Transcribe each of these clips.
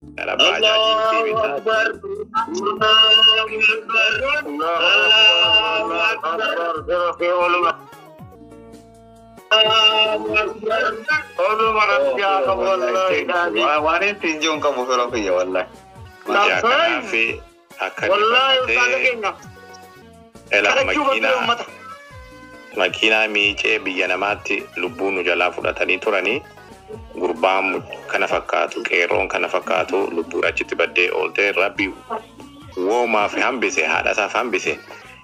Dhala baajaajii fi bitaa. Waan inni jiruun qabu firoo kiyya wallahi. Yaa kanaaf akka inni ela makiinaa makiinaa miicee biyya namaatti lubbuu nu jalaa fudhatanii turanii, gurbaan kana fakkaatu, qeerroon kana fakkaatu lubbuun achitti baddee oolte. Rabbi woomaaf hambise, haadha isaaf hambise.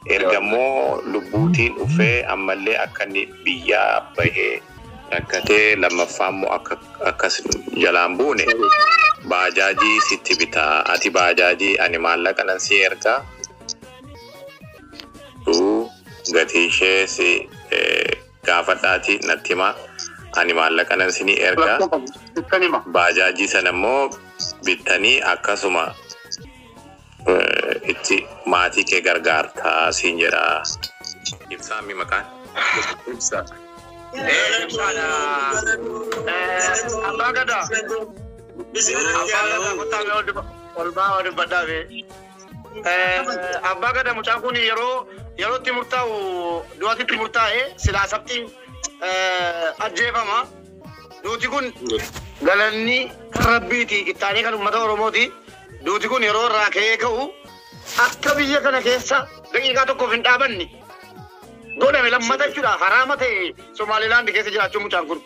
Ergammoo lubbuutiin dhufee ammallee akka inni biyyaa bahee rakkatee, lammaffaa immoo akka akkas jalaan buune baajaajii sitti bitaa, ati baajaajii ani maallaqa nan si ergaa, gatii ishee si gaafadhaati natti himaa, ani maallaqa nan sinii ergaa, baajaajii sana immoo bittanii akkasuma itti maatii kee gargaartaa siin jedha. Ibsaa mi maqaan? Ibsa. Ibsaadha. Abbaa Gadaa. Abbaa Gadaa, kottaa ol baa dubbadhaa be. Abbaa Gadaa, mucaan kun yeroo yerootti murtaa'u du'atitti murtaa'e, silaa sabtiin ajjeefama. Duuti kun galanni kan Rabbiiti, ittaanii kan uummata Oromooti. Duuti kun yeroo irraa ka'ee ka'u akka biyya kana keessa daqiiqaa tokkoof hin dhaabanne godhame lammata jechuudha. Haraama ta'e Somaalilaand keessa jiraachuu mucaan kun.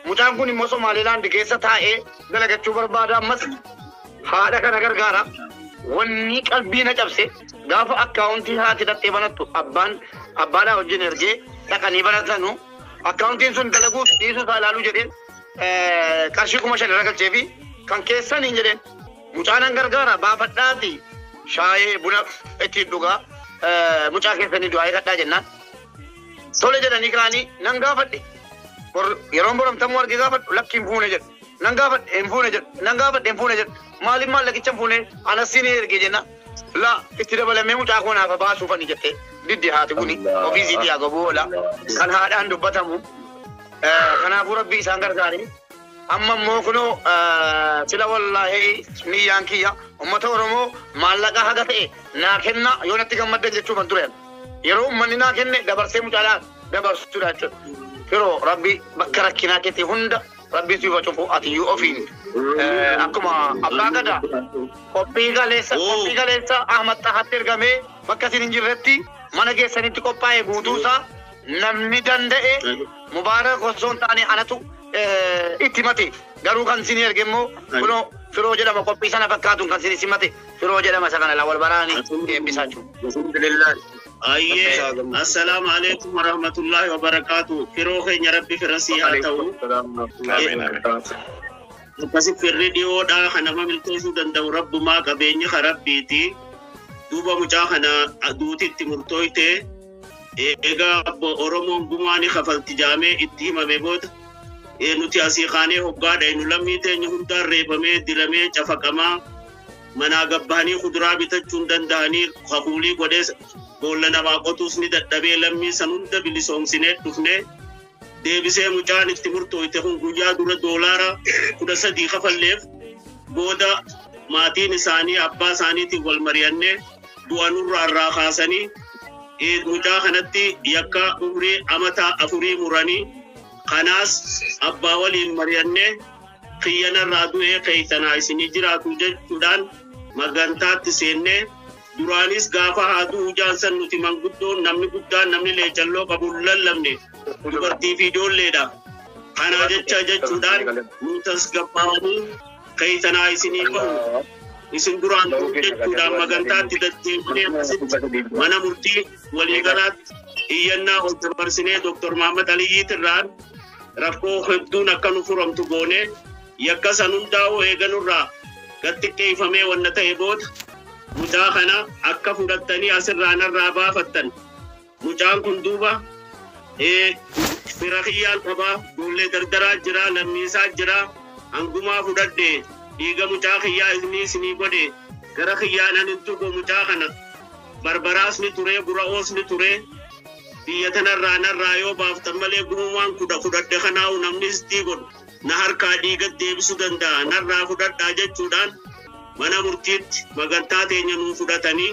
Mucaan kun immoo Somaalilaand keessa taa'ee dalagachuu barbaada, ammas haadha kana gargaara. Wanni qalbii na cabse, gaafa akkaawuntii haati dhattee banattu abbaan abbaadhaa wajjin ergee dhaqanii banatanu, akkaawuntiin sun dalaguuf dhiisuu isaa ilaaluu jedheen qarshii 5,000 irra galchee fi kan keessan hin jedheen, mucaanan gargaara, baafadhaati shaayee buna ittiin dhugaa, mucaa keessanii du'aa eegadhaa jennaan. Tole jedhanii kaanii nan gaafadhe. Yeroon boramtamuu argee gaafadhu, lakki hin fuune jedhu. Nan gaafadhe, hin fuune jedhu. Nan gaafadhe, hin fuune jedhu. Maaliif maallaqicha hin fuune, anas siin erge jenna. La, itti dabalamee mucaa koo naaf baasuufani jette. Diddi haati kuni ofii isiitii haa gabuu oola. Kan haadhaan dubbatamu. Kanaafuu Rabbi isaan gargaare. Amma immoo kunoo sila wallaahi niyyaan kiyya uummata Oromoo maallaqa haga ta'e naa kenna yoo natti gammaddan jechuufan ture. Yeroo uummanni naa kenne dabarsee mucaadhaan dabarsuudha jechuudha. Firoo, Rabbi bakka rakkinaa keetii hunda Rabbi siif cufu, atiyyuu ofiin akkuma Abbaa Gadaa qophii galeessa Ahmad Xahatti ergamee bakka isin hin jirretti mana keessanitti qophaa'e guutuusaa namni danda'e Mubaarak osoo hin taane anatu itti himate. Garuu kan isin erge immoo kunoo Firoo jedhama. Qophii sana fakkaatuun kan isin simate Firoo jedhama. Isa kana wal baraanii eebbisaa jiru. Ayyee, assalaamu alaikum warahmatullahi wabarakaatu. Firoo keenya, Rabbi fira sii haa ta'u. Amiin, amiin. Akkasi firri dhiyoodhaa kan nama milkeessuu danda'u Rabbumaa, qabeenyi ka Rabbiiti. Duuba mucaa kana duutitti murtooyte. Egaa Oromoon gumaa ni kafalti jaamee itti himame booda nuti asii kaanee hoggaa dhaynu lammii teenya hundaan reebamee, dilamee, cafaqamaa, manaa gabbahanii kuduraa bitachuu hin danda'anii, kakuulii godhee boolla namaa qotuus ni dadhabee, lammii san hunda bilisoomsinee dhufnee deebisee mucaan itti murtooyte kun guyyaa dura $13 kafalleef. Booda maatiin isaanii abbaa isaaniitiin wal mari'annee du'a nurraa irraa kaasanii mucaa kanatti yakka umrii amata 4 muranii, kanaas abbaa waliin mari'annee kiyyanarraa du'ee keeysanaa isinii jiraatu jechuudhaan magantaatti seennee, duraanis gaafa haa du'u jaansan nuti manguddoon, namni guddaan, namni leecalloo qabu hin lallabne, dubartii fi ijoolleedha. Kanaa jecha jechuudhaan nu tasgabbaa'anii keeysanaa isinii bahu isin duraan du'u jechuudhaan magantaatti deddeebinee asitti mana murtii waliigalaatti iyyannaa ol dabarsinee Dr. Mahammad Aliyyiitirraan rakkoo hedduun akka nu furamtu goonee, yakka san hundaa'uu eeganurraa gad xiqqeeffamee wanna ta'e booda mucaa kana akka fudhattanii asirraa narraa baafattan. Mucaan kun duuba fira kiyyaan qabaa, ijoollee dardaraa jira, lammiisaa jira, hangumaa fudhadhe, dhiiga mucaa kiyyaa isinii isinii godhe, gara kiyyaan ani tuqu mucaa kana barbaraas ni ture, gura'oos ni ture. Biyya tanarraa narraa yoo baaftan malee gumumaan kudha fudhadhe kanaa'u namni istii godhu na harkaa dhiiga deebisuu danda'a, narraa fudhadhaa jechuudhaan. Mana murtiitti magantaa teenya nuu fudhatanii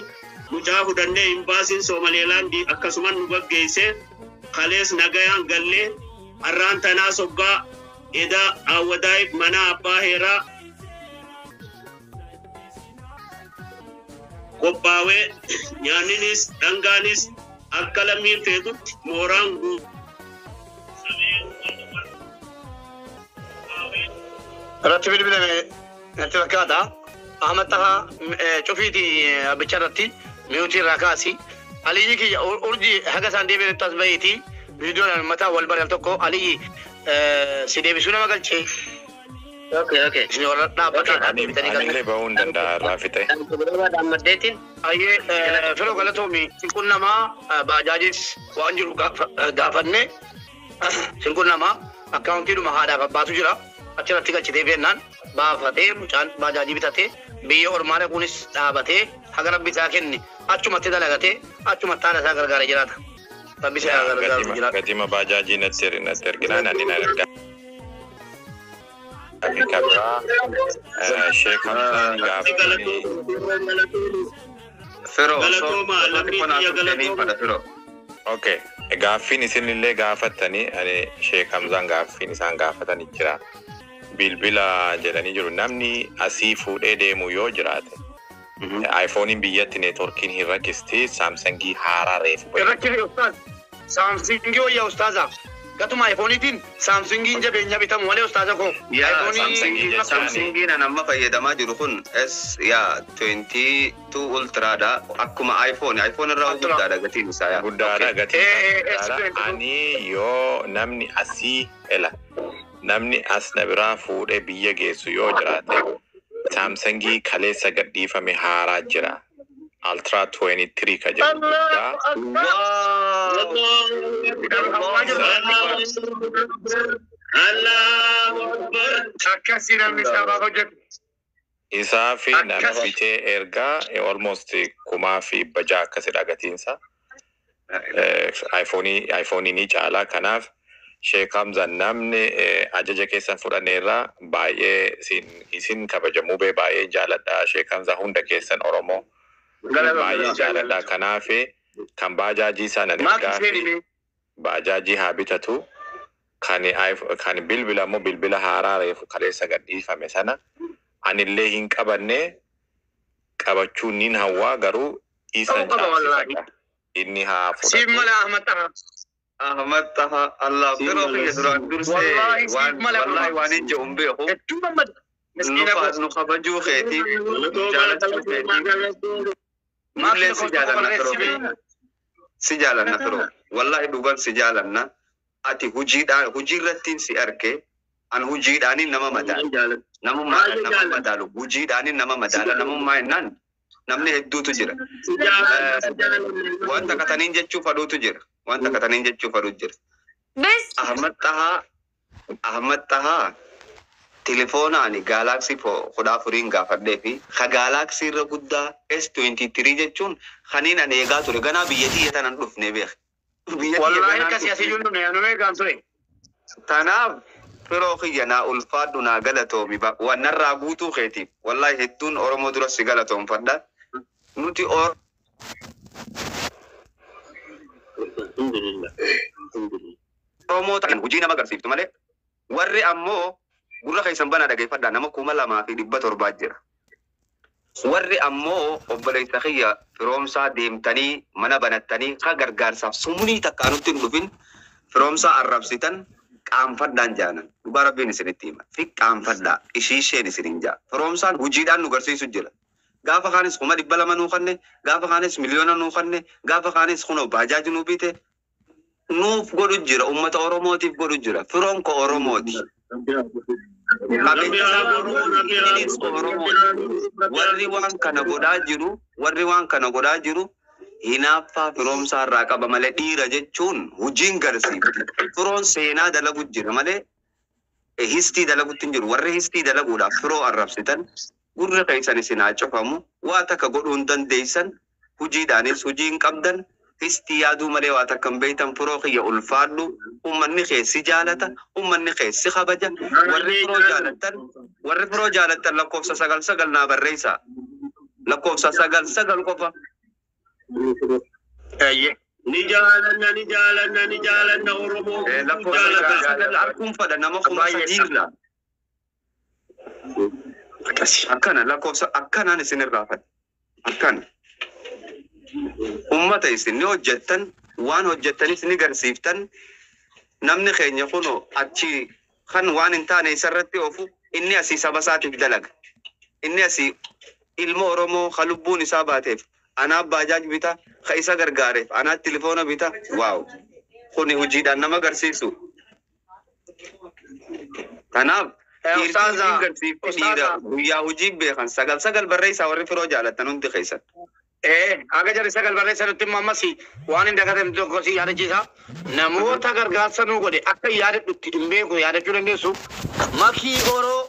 mucaa fudhannee imbaasiin Soomalilaandii akkasumas nu gaggeesse kalees nagayaan gallee har'aan tanaa soggaa edaa awwadaay mana abbaa heeraa qophaawee nyaanninis dhangaanis akka lammiin feetutti mooraan Irratti bilbilame natti fakkaata. Ahmad Tahaa cufiiti abbicha irratti miyuutii irraa kaasi. Aliyyi kiyya urjii haga isaan deebi'anitti as bahiiti. Viidiyoon mataa wal bare al tokko Aliyyi si deebisuu nama galchee. Okay, okay. Isin warra dhaabbataadha deebitanii galchee. Anillee bahuu hin danda'a irraa fixe. Dhaammaddeetiin. Ayyee firoo galatoomi sinqun namaa baajaajis waan jiru gaafanne sinqun namaa akkaawuntiidhuma haadhaaf abbaatu jira. Achirratti galchitee beennaan baafatee mucaan baajaajii bitatee biyya ormaa dhaquunis dhaabatee haga rabbi isaa kenne achumatti dalagatee achumatti haadha isaa gargaaree jiraata. Rabbi isaa gargaaru jiraata. Gatima baajaajii natti erginaan ani na ergaa. Kabraa Sheekh Hamzaan gaafatanii Firoo Galatooma, lammii biyya galatooma. firoo. Okay. Gaaffiin isinillee gaafattanii ani Sheekh Hamzaan gaaffiin isaan gaafatanii jira. Bilbila jedhanii jiru. Namni asii fuudhee deemu yoo jiraate iPhone'n biyyatti neetworkiin hin rakkisti Samsungii haaraa reefu bahe. Irratti ustaaz Saamsungii wayyaa ustaaza. Gatuma iPhone'iitiin Saamsungiin jabeenya bitamu malee ustaaza koo. Yaa Samsungii jechaan. Samsungiin an amma fayyadamaa jiru kun S yaa 22 Ultra dha. Akkuma iPhone iPhone irraa Ultra. guddaadha gatiin isaa yaa. Guddaadha Okay. gatiin isaa guddaadha. S22. Ani yoo namni asii ela namni as na biraa fuudhee biyya geessu yoo jiraate Samsungii kaleessa gadhiifame haaraa jira. Ultra 23 ka jedhu guddaa. Wow! Allahu Akbar. Akkasii namni sabaaf hojjetu. Isaa fi nama Akkas. bitee ergaa almost 6,600 akkasidha gatiinsa. iPhone'ii ni caalaa kanaaf Sheekh Hamza namni ajaja keessan fudhanneerraa baay'ee isin kabajamuu bee baay'ee jaaladha. Sheekh Hamza hunda keessan Oromoo baay'ee jaaladha. Kanaaf kan baajaajii sana Maak ergaa isheen fi himee. baajaajii haa bitatu. Kan bilbila immoo bilbila haaraa reefu kaleessa gadhiifame sana anillee hin qabanne qabachuu nin hawwaa garuu isan Ta'uu qaba wallaahi. caalchifadha. Inni haa Siif fudhatu. mala Ahmad Tahaa. Ahmad Taha Allah firoo kiyya duraan dursee Wallaahi siif waan mala wallaahi waan hin jedhu hin beeku. Hedduu gammada. Nu Miskiina koo. nu kabajuu keetiif nu jaalachuu keetiif Maak nullee si lakkoofsa jaalanna firoo barreessi kiyya. Si jaalanna firoo. Wallaahi dhugan si jaalanna. Ati hojiidhaan hojii irrattiin si arge an hojiidhaaniin nama madaala. Namummaadhaan nama madaalu hojiidhaaniin nama madaala namummaa jennaan namni hedduutu jira. Wanta kataniin jechuuf aduutu jira. Wanta kataniin jechuuf aduutu jira. Bes Ahmad Tahaa Ahmad Tahaa telefoona ani gaalaaksii 14 gaafadhee fi ka gaalaaksii irra guddaa S23 jechuun kaniin ani eegaa ture ganaa biyya tiyya tanan dhufne beek. Biyya tiyya Wallaahi ganaan akkasii asii dhufne. iyyuu dhumne anuma eegaan ture. Tanaaf firoo kiyya naa ulfaadhu naa galatoomi wannarraa guutuu keetiif wallaahi hedduun Oromoo dura si galatoomfadha. Nuti Oromoo ta'an hojii nama agarsiiftu malee warri ammoo gurra keessan banaa dhageeffadhaa nama 2700 jira. Warri ammoo obboleessa kiyya firoomsaa deemtanii mana banattanii ka gargaarsaaf sumnii takka nutti hin dhufin firoomsaa arrabsitan qaanfadhaan jaanan. Dhugaa rabbiin isinitti hima. Fi qaanfadhaa ishii isheen isinin jaa. Firoomsaan hojiidhaan nu garsiisu jira. Gaafa kaanis 200,000 nuu kanne, gaafa kaanis miliyoona nuu kanne, gaafa kaanis kunoo baajaaji nuu bite nuuf godhu jira. Uummata Oromootiif godhu jira. Firoon ko Oromooti. Qabeenya isaa Oromooti. Oromooti. Warri waan kana godhaa jiru, warri waan kana godhaa jiru hinaaffaa firoomsaa irraa qaba malee dhiira jechuun hojiin garsiifti. Firoon seenaa dalagu jira malee histii dalagutti hin jiru. Warri histii dalaguudhaaf firoo arrabsitan gurra keessan isin haa cufamu. Waa takka godhuu hin dandeessan. Hojiidhaanis hojii hin qabdan. Fistii yaaduu malee waa takka hin beektan. Firoo kiyya ulfaadhu. Uummanni kee si jaalata. Uummanni kee si kabaja. Warri firoo jaalattan, warri firoo jaalattan lakkoofsa 99 naa barreessaa. Lakkoofsa 99 qofa. Eeyyee. Ni jaalanna, ni jaalanna, ni jaalanna Oromoo guutuu Lakkoofsa jaalata. 99 arguun fadha nama kuma Baay'ee sadiirra. Akkasi. Akkana lakkoofsa akkanaan isin irraa fadha. Akkana. Ummata isin ni hojjettan, waan hojjettanis ni garsiiftan. Namni keenya kunoo achi kan waan hin taane isarratti oofu, inni asii saba isaatiif dalaga. Inni asii ilma Oromoo ka lubbuun isaa baateef anaa baajaaj bita, ka isa gargaareef anaa tilifoona bita. Waaw! Kuni hojiidhaan nama agarsiisu. Kanaaf dhiirti Ustaaza, hojii garsiifti dhiira ustaaza. guyyaa hojii beekan 99 barreessaa warri firoo jaalattan hundi keessan. Aga jarri 9 barreessanitti immoo ammas waan hin dagatamne tokko si yaadachiisa. Namoota gargaarsa nuu godhe akka yaadadhutti hin beeku, yaadachuu dandeessu. Makii Oroo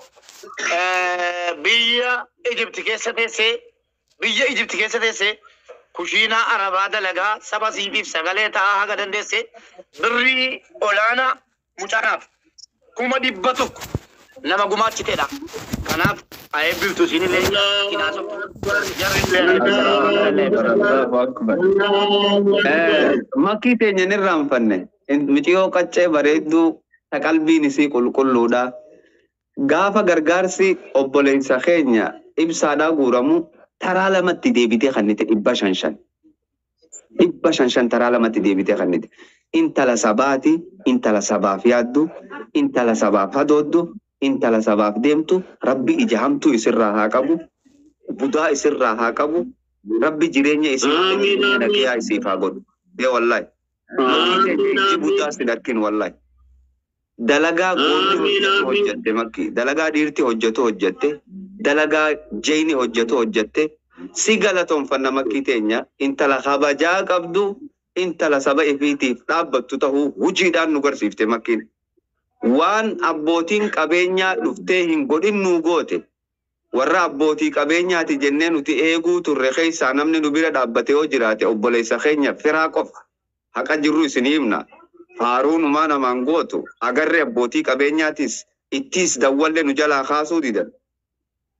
biyya Ijipti keessa teessee, biyya Ijipti keessa teessee kushiinaa Arabaa dalagaa saba siitiif sagalee ta'aa haga dandeesse birrii olaanaa mucaanaaf 100,000 nama gumaachiteedha. Kanaaf haa eebbiftu siinillee hinaasoftu. Jarri illee. Allahu akbar. Makii teenya hin irraanfanne. Miciyoo qaccee bareedduu ta qalbiin isii qulqulluudha. Gaafa gargaarsi obboleessa keenya ibsaadhaa guuramu taraa lamatti deebitee kannite 500 5. 500 5 taraa lamatti deebitee kannite. Intala sabaati, intala sabaaf yaaddu, intala sabaaf hadooddu, intala sabaaf deemtu, Rabbi ija hamtuu isirraa haa qabu, budaa isirraa haa qabu, Rabbi jireenya isii Amiin, jireenya amiin. nagayaa isiif haa godhu. Ee wallahi. Makii Amiin, teenya ijji amiin. budaa sin arkin wallahi. Dalagaa goonni Amiin, hojjetu amiin. hojjette makki. Dalagaa dhiirti hojjetu hojjette. Dalagaa jeyni hojjetu hojjette. Si galatoonfanna makkii teenya intala kabajaa qabdu, intala saba ifiitiif dhaabbattu ta'uu hojiidhaan nu garsiifte makkiin. Waan abbootiin qabeenyaa dhuftee hin godhin nuu goote. Warra abbootii qabeenyaati jennee nuti eeguu turre keessaa namni nu bira dhaabbate yoo jiraate obboleessa keenya firaa qofa. Haqa jirru isin himna. Faaruunumaa namaan gootu agarree abbootii qabeenyaatis ittiis dawwallee nu jalaa kaasuu didan.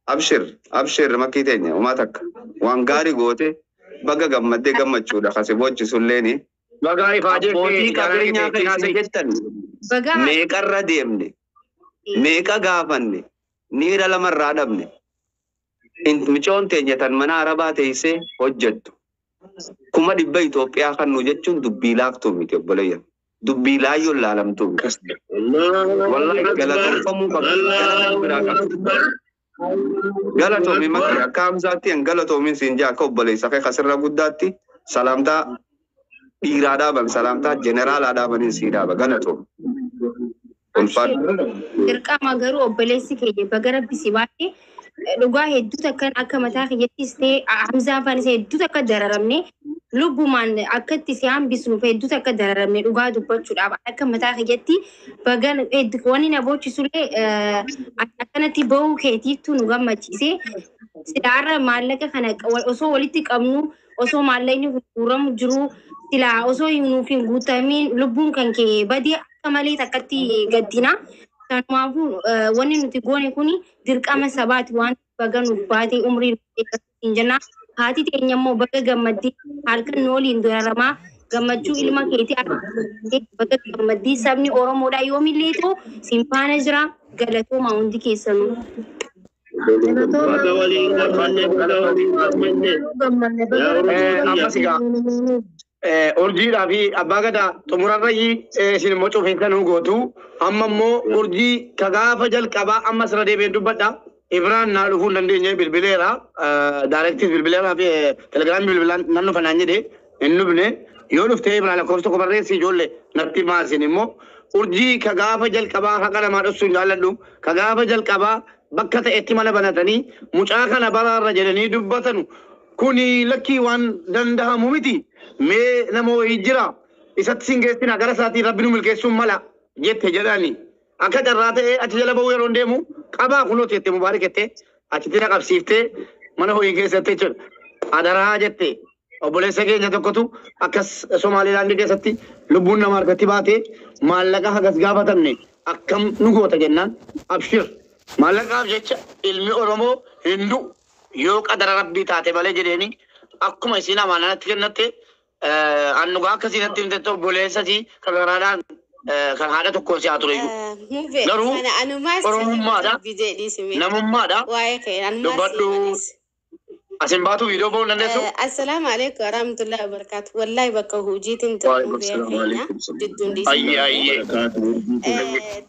Abshir, abshir makkii teenya umaa takka. Waan gaarii goote baga gammaddee gammachuudha kasi bochisulleeni. Bagaa ifaajee Abbootii fi jaalala qabeenyaa kee kan isin haasa'e. jettan Bagaa meeqarra deemne, meeqa gaafanne, niira lamarraa dhabne. Micoon teenya tan mana Arabaa teessee hojjettu. 100,000 Itoophiyaa kan nu jechuun dubbii laaftuu miti obboleeyyan. Dubbii laayyoon laalamtuu miti. Wallahi galatoomfamuu qabdi. Galata biraa qabdi. Galatoomi makki akka Hamzaatti hin galatoomin siin jaa akka obboleessa kee kasirra guddaatti salaamtaa dhiiraa dhaaban, salaamtaa jeneraalaa dhaabaniin sii dhaaba, galatoomi. Ulfaadhu. Dirqama garuu obboleessi keenya baga Rabbi si baate. Dhugaa hedduu takkan akka mataa kiyyattis ta'e Hamzaan faan isa hedduu takka dararamne, lubbumaan akkatti si hambisuuf hedduu takka dararamne. Dhugaa dubbachuudhaaf akka mataa kiyyatti baga hedduu wanni na boochisullee akkanatti bahuu keetiiftu nu gammachiise. Silaarra maallaqa kana osoo walitti qabnu, osoo maallaqni gurguramu jiru, silaa osoo nuuf hin guutamiin lubbuun kan kee badee akka malee takkatti gaddina. Kanaafuu wanni nuti goone kuni dirqama sabaati waan baga nuuf baatee umrii nuuf dheeratu hin jenna. Haati teenya immoo baga gammaddee halkan nu waliin dararamaa gammachuu ilma keetii argattee baga gammaddee. Sabni Oromoodhaa yoomillee ta'u siin faana jira. Galatooma hundi keessanuu. Baga waliin gammanne, baga waliin gammanne. Gammanne Yaa Oromoo biyya. Ammas egaa urjiidhaa fi abbaa gadaa xumurarrayyi isin immoo cufiinsa nuu gootu. Amma immoo urjii ka gaafa jalqabaa amma sirra deebi'een dubbadha. Ibraan naa dhufuu hin dandeenye, bilbileera. Daarektiis bilbileera fi telegiraamii bilbilaan nan dhufa naan jedhe, hin dhufne. Yoo dhuftee Ibraan lakkoofsa tokko barreessi, ijoollee natti maasin immoo urjii ka gaafa jalqabaa haqa namaa dhossuun jaalladhu ka gaafa jalqabaa bakka ta'etti mana banatanii mucaa kana baraarra jedhanii dubbatanu kuni lakkii waan danda'amu miti, mee nama wayii jira isatti sin geessina, gara isaatiin Rabbi nu milkeessuun mala jette jedhani. Akka carraa ta'ee achi jala ba'uu yeroo deemu qabaa kunoo jette, mubaarik jette, achitti na qabsiiftee mana hojii keessatti jechuudha. Adaraa jette. Obboleessa keenya tokkotu akkas Somaalilaandii keessatti lubbuun nama harkatti baatee maallaqa hagas gaafatamne akkam nu goota jennaan abshir maallaqaaf jecha ilmi Oromoo hin du'u yoo qadara rabbii taate malee jedheeni akkuma isiin amaanatti kennatte annugaa akkasiinatti himtetti obboleessasii kan garaadhaan kan haadha tokkoon si haa ture iyyuu. Mube Garuu kana anumaas Oromummaadha. bijee dhiisime. Namummaadha. Waa'ee kee anumaas Dubbadhu. Asin baatu viidiyoo ba'uu hin dandeessu. Assalaamu alaikum warahmatullahi wabarakatuh. Wallahi bakka hojiitiin jira mubee keenya jidduun dhiisime. Ayyee ayyee.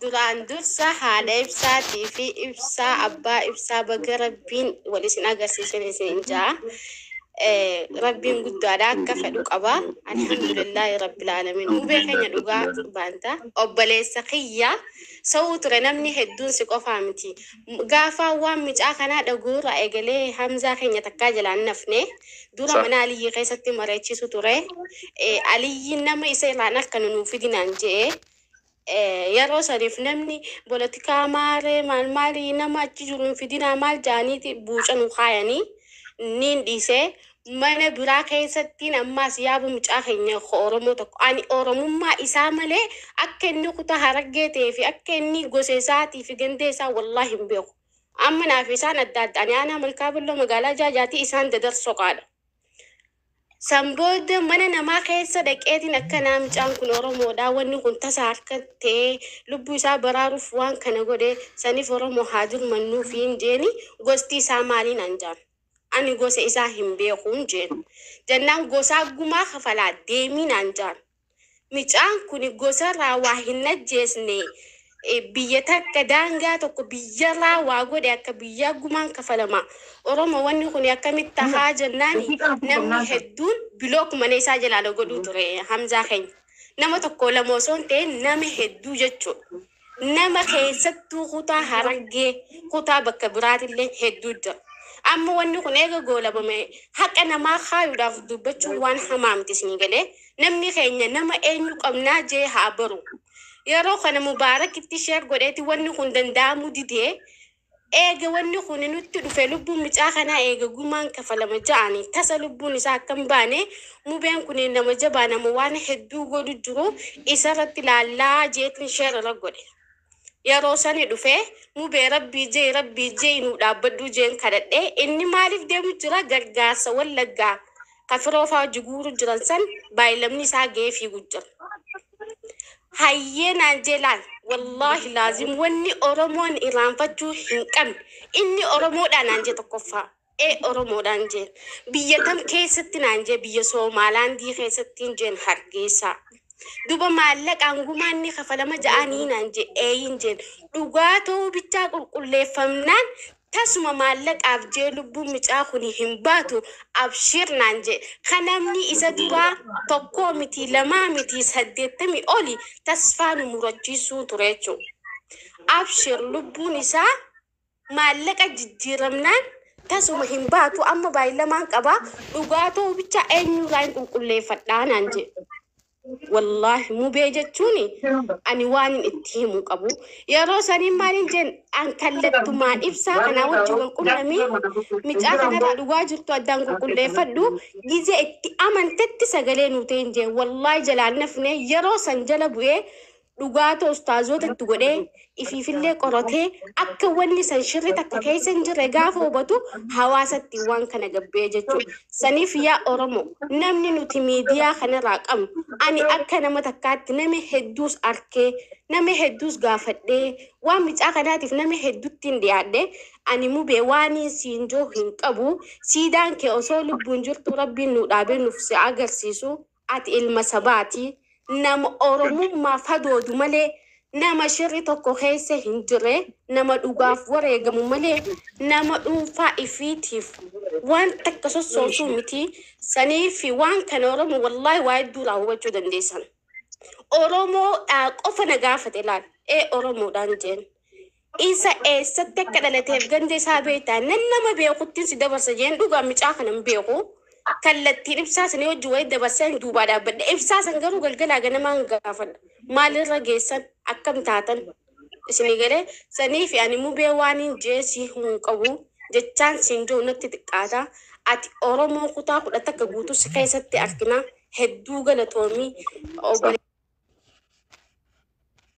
Duraan dursa haadha ibsaatii fi ibsaa abbaa ibsaa baga rabbiin wal isin agarsiisan isin ja'a. Rabbiin guddaadha akka fedhu qaba. Alhamdulillahi rabbil alamin. Mubee keenya dhugaa baanta. Obboleessa kiyya sa'uu ture namni hedduun si qofaa miti. Gaafa waan micaa kanaa dhaguurra eegalee Hamzaa keenya takkaa jalaan nafne dura mana Aliyyi keessatti mareechisu ture. Aliyyiin nama isa irraan akka nu fidinaan je'ee. Yeroo saniif namni polotikaa maaree maal maalii nama achi jiru hin fidinaa maal jaaniiti buuca nu kaayanii niin dhiisee mana biraa keessattiin ammaas yaabu mucaa keenya Oromoo tokko ani Oromummaa isaa malee akka inni kutaa harargee ta'ee fi akka inni gosa isaatii fi ganda isaa wallaahi hin beeku. Amma naaf isaan adda adda ani aanaa malkaa bulloo magaalaa jaajaatii isaan dadarsoqaadha. San booda mana namaa keessa dhaqeetiin akka naa mucaan kun Oromoodha. Wanni kun tasa harka ta'ee lubbuu isaa baraaruuf waan kana godhe saniif Oromoo haa dirmannuuf hin jeeni gosti isaa maaliin an jaan. Ani gosa isaa hin beeku hin jeen. Jennaan gosaa gumaa kafalaa deemiin an jaan. Mucaan kun gosarraa waa hin ajjeesne biyya takka daangaa tokko biyyarraa waa godhe akka biyyaa gumaan kafalama. Oromoo wanni kun akkamitti tahaa jennaan namni hedduun bilook mana isaa jalaa godhuu ture Hamzaa keenya. Nama tokko lama osoo hin ta'in nama hedduu jechuudha. Nama keessattuu kutaa harargee kutaa bakka biraatillee hedduu jira. Amma wanni kun eega goolabame haqa namaa kaayuudhaaf dubbachuun waan hamaa miti isinii galee namni keenya nama eenyu qabnaa jee haa baru. Yeroo kana Mubaarakitti sheer godheeti wanni kun danda'amuu didee eega wanni kun nutti dhufe lubbuun mucaa kanaa eega gumaan kafalama ja'anii tasa lubbuun isaa akka hin baane mubeen kun nama jabaa nama waan hedduu godhu jiru isarratti laallaa jeetiin sheer irra godhe. Yeroo sani dhufee mubee rabbii jee rabbii jee nu dhaabbadhu jeen kadhadhee inni maaliif deemu jira gargaarsa wallaggaa kafiroo fa'aa hojii guuru jiran san baay'ilamni isaa ga'ee fiigu jira. Hayyee naan jeelaan wallaahi laazim wanni Oromoon irraanfachuu hin qabne inni Oromoodhaan naan jee tokkoffaa. Ee Oromoodhaan jeen biyya tam keessatti naan jee biyya Soomaalaandii keessatti jeen Hargeysaa. Duba maallaqaan gumaan ni kafalama ja'anii naan jee eeyin jeen dhugaa ta'uu bichaa qulqulleeffamnaan tasuma maallaqaaf jee lubbuun mucaa kun hin baatu abshir naan jee kan namni isa duraa tokkoo miti lamaa miti 80 oli tasfaa nu murachiisuu ture jechuudha. Abshir lubbuun isaa maallaqa jijjiiramnaan tasuma hin baatu amma baay'ilamaan qabaa dhugaa ta'uu bichaa eenyurraa hin qulqulleeffadhaa naan jee. Wallaahi mubee jechuun ani waan itti himu qabu. Yeroo saniin maaliin jeen an kallattumaan ibsaa kanaa wajjin wal qunnamii mucaa kanarraa dhugaa jirtu addaan qulqulleeffadhu gizee itti amantetti sagalee nuu ta'in jeen wallaahi jalaan nafne yeroo san jala bu'ee dhugaa ta'u ustaazoota itti godhee ifiifillee qoratee akka wanni san shirri takka keessa hin jirre gaafa hubatu hawaasatti waan kana gabbee jechuudha. Saniif yaa Oromoo namni nuti miidiyaa kanarraa qabnu ani akka nama takkaatti nama hedduus arkee nama hedduus gaafadhee waan micaa kanaatiif nama hedduutti hin dhiyaadhe ani mubee waan siin joo hin qabu siidaan kee osoo lubbuun jirtu rabbiin nu dhaabee nuuf si agarsiisu ati ilma sabaati. Nama Oromummaa fadoodu malee nama shirri tokko keessa hin jirre nama dhugaaf wareegamu malee nama dhuunfaa ifiitiif waan takka sossoosuu miti saniif waan kana Oromoo wallaahi waa hedduu hubachuu dandeessan. Oromoodhaa qofa na gaafate laal ee Oromoodhaan jeen. Isa eessatti akka dhalateef ganda isaa beektaa nan nama beekuttiin si dabarsa jeen dhugaa micaa kana hin beeku. Kallattiin ibsaa sanii wajjin wayii dabarseen duubaa dhaabbadha. Ibsaa san garuu galgalaa ganamaan gaafadha. Maalirra geessan akkam taatan isinii galee sanii fi ani mubee waan hin jeesii hin qabu jechaan siin jiru natti xiqqaata. Ati Oromoo kutaa 11 guutuu si keessatti argina. Hedduu galatoomii.